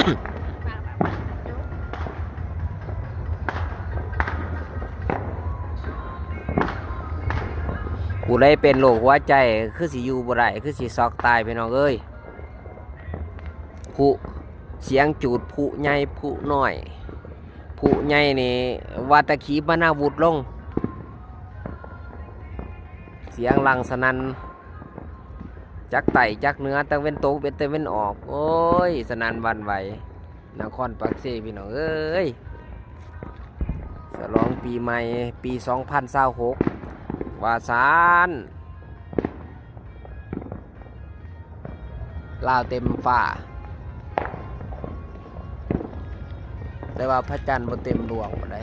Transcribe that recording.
ຜູ້ໃດເປັນໂລກຫົວໃຈ ຄືຊິຢູ່ບໍ່ໄດ້ ຄືຊິຊັອກຕາຍ ພີ່ນ້ອງເອີຍ. ຜຸ ສຽງຈູດຜຸໃຫຍ່ຜຸນ້ອຍ ຜຸໃຫຍ່ນີ້ ວັດຕະຂີມະນາວຸດລົງ ສຽງລັງສະນັ່ນ ຈາກໃຕ້ຈາກເໜືອ ຕາເວັນຕົກເວັນຕາເວັນອອກ ໂອ້ຍ ສະນັ່ນຫວັ່ນໄຫວ ນະຄອນປາກເຊ ພີ່ນ້ອງເອີຍ. ສະຫຼອງປີໃໝ່ປີສອງພັນຊາວຫົກ ວ່າຊັ້ນ ລາວເຕັມຟ້າ ແຕ່ວ່າພະຈັນບໍ່ເຕັມດວງປານໃດ.